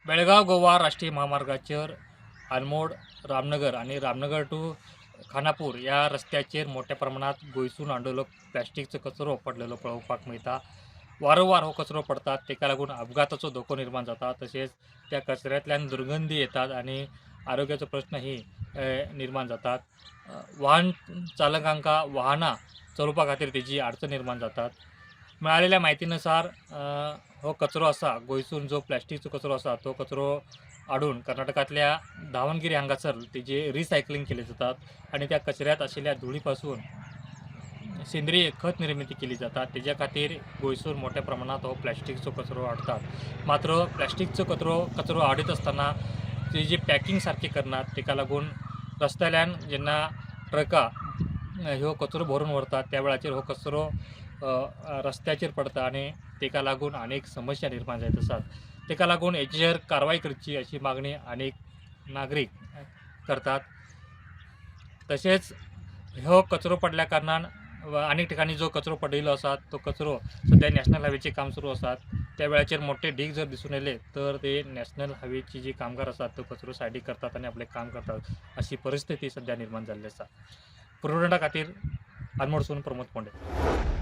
बेळगांव गोवा राष्ट्रीय महामार्गाचेर आनमोड रामनगर आनी रामनगर टू खानापूर ह्या रस्त्याचेर मोठ्या प्रमाणात गोंयसून हाडलेलो प्लास्टीकचो कचरो पडलेलो पळोवपाक मेळटा. वारंवार हो कचरो पडटा, ताका लागून अपघाताचो धोको निर्माण जाता. तशेंच त्या कचऱ्यांतल्यान दुर्गंधी येतात आनी आरोग्याचो प्रश्न ही निर्माण जातात. वाहन चालकांका वाहनां चलोवपा खातीर तेजी अडचण निर्माण जातात. मेळालेल्या म्हायतीनुसार हो कचरो आसा, गोंयसून जो प्लास्टीकचो कचरो आसा तो कचरो हाडून कर्नाटकांतल्या दावणगिरी हांगासर तेजे रिसायकलींग केले जातात आनी त्या कचऱ्यांत आशिल्ल्या धुळी पासून सेंद्रीय खत निर्मिती केली जाता. तेज्या खातीर गोंयसून मोठ्या प्रमाणात हो प्लास्टीकचो कचरो हाडटात. मात्र प्लास्टीकचो कचरो हाडीत आसतना तेजी पॅकिंग सारकी करनात. तेका लागून रस्त्याल्यान जेन्ना ट्रकां ह्यो कचरो भरून व्हरतात त्या वेळाचेर हो कचरो रस्त्याचेर पडटा आनी तेका लागून अनेक समस्या निर्माण जायत आसात. तेका लागून हेचेर कारवाय करची अशी मागणी अनेक नागरीक करतात. तशेंच हो कचरो पडल्या कारणान अनेक ठिकाणी जो कचरो पडिल्लो आसा तो कचरो सद्या नॅशनल हायवेचें काम सुरू आसात त्या वेळाचेर मोठे ढीग जर दिसून येयले तर ते नॅशनल हायवेची जी कामगार आसात तो कचरो सायडीक करतात आनी आपलें काम करतात अशी परिस्थिती सद्या निर्माण जाल्ली आसा. पुरवठा खातीर आनमोडसून प्रमोद पोंडे.